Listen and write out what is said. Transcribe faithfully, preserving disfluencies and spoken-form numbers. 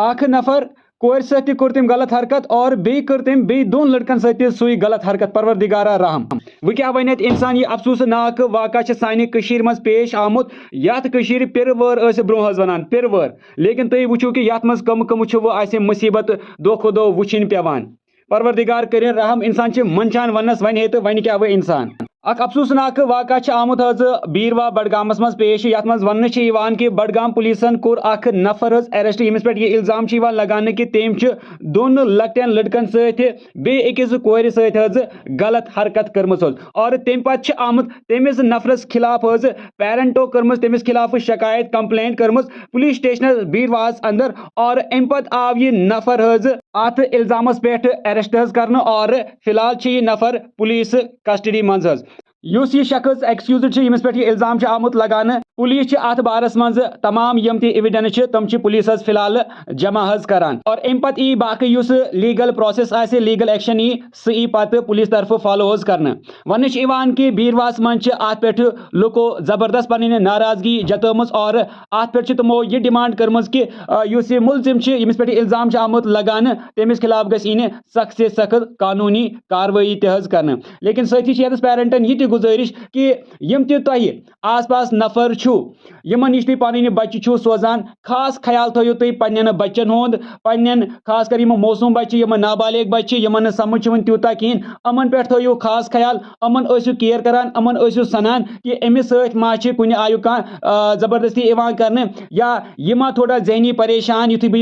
اکھ نفر کورِ سۭتۍ تہِ کوٚر تٔمۍ غلط حرکت اور بیٚیہِ کٔر تٔمۍ بیٚیہِ دۄن لڑکن سۭتۍ تہِ سُے غلط حرکت۔ پروردگارا رحم۔ وۄنۍ کیٛاہ ونہِ اتہِ انسان؟ یہِ افسوسناک واقعہ چھِ سانہِ کٔشیٖرِ منٛز پیش آمُت، یتھ کٔشیٖرِ پِرٕ وٲر ٲسۍ برونٛہہ حظ ونان، پِرٕ وٲر۔ لیکن تُہۍ وٕچھِو کہِ یتھ منٛز کم کم چھِ وۄنۍ اسہِ مصیبت دۄہ کھۄتہٕ دۄہ وٕچھِنۍ پٮ۪وان۔ پروردگار کٔرِن رحم، انسان چھِ منٛدچھان وننس، وۄنۍ ہے تہٕ وۄنۍ کیٛاہ وۄنۍ انسان۔ اکھ افسوسناک واقعہ چھُ آمُت حظ بیٖروار بڈگامس منٛز پیش، یتھ منٛز وننہٕ چھُ یِوان کہِ بڈگام پولیسن کوٚر اکھ نفر حظ arrest، ییٚمِس پٮ۪ٹھ یہِ الزام چھُ یِوان لگاونہٕ کہِ تٔمۍ چھُ دۄن لۄکٹٮ۪ن لڑکن سۭتۍ بیٚیہِ أکِس کورِ سۭتۍ حظ غلط حرکت کٔرمٕژ حظ۔ اور تمہِ پتہٕ چھِ آمُت تٔمِس نفرس خلاف حظ پیرنٹو کٔرمٕژ تٔمِس خلاف شکایت، complaint کٔرمٕژ پولیس سٹیشنس بیٖروارس اندر۔ اور امہِ پتہٕ آو یہِ نفر حظ اتھ الزامس پٮ۪ٹھ arrest حظ کرنہٕ اور فی الحال چھُ یہِ نفر پولیس custody منٛز حظ۔ یُس یہِ شخص accused چھُ، ییٚمِس پٮ۪ٹھ یہِ الزام چھُ آمُت لگاونہٕ، پولیس چھِ اتھ بارس منٛز تمام یِم تہِ evidence چھِ، تِم چھِ پولیسس فی الحال جمع حظ کران۔ اور امہِ پتہٕ یی باقٕے یُس legal process آسہِ، legal action یی، سُہ یی پتہٕ پولیس طرفہٕ follow حظ کرنہٕ۔ وننہٕ چھُ یِوان کہِ بیٖروارس منٛز چھِ اتھ پٮ۪ٹھ لُکو زبردست پنٕنۍ ناراضگی جتٲومٕژ اور اتھ پٮ۪ٹھ چھِ تِمو یہِ demand کٔرمٕژ کہِ، آ، یُس یہِ مُلزِم چھُ، ییٚمِس پٮ۪ٹھ یہِ الزام چھُ آمُت لگاونہٕ، تٔمِس خلاف گژھِ یِنہِ سخت سے سخت قانوٗنی کاروٲیی تہِ حظ کرنہٕ۔ لیکن سۭتی چھِ ییٚتس پیرنٹن یہِ تہِ گُزٲرِش کہِ یِم تہِ تۄہہِ آس پاس نفر چھِو، یِمن نِش تُہۍ پنٕنۍ بچہِ چھِو سوزان، خاص خیال تھٲیِو تُہۍ پننٮ۪ن بچن ہُنٛد، پننٮ۪ن خاص کر یِم معصوم بچہِ، یِم نابالغ بچہِ، یِمن نہٕ سمجھ چھِ وُنہِ تیوٗتاہ کِہیٖنۍ، یِمن پٮ۪ٹھ تھٲیِو خاص خیال، یِمن ٲسِو care کران، یِمن ٲسِو سنان کہِ أمِس سۭتۍ ما چھِ کُنہِ آیُک کانٛہہ، آ، زبردستی یِوان کرنہٕ یا یہِ ما تھوڑا ذہنی پریشان، یُتھُے بہٕ یہِ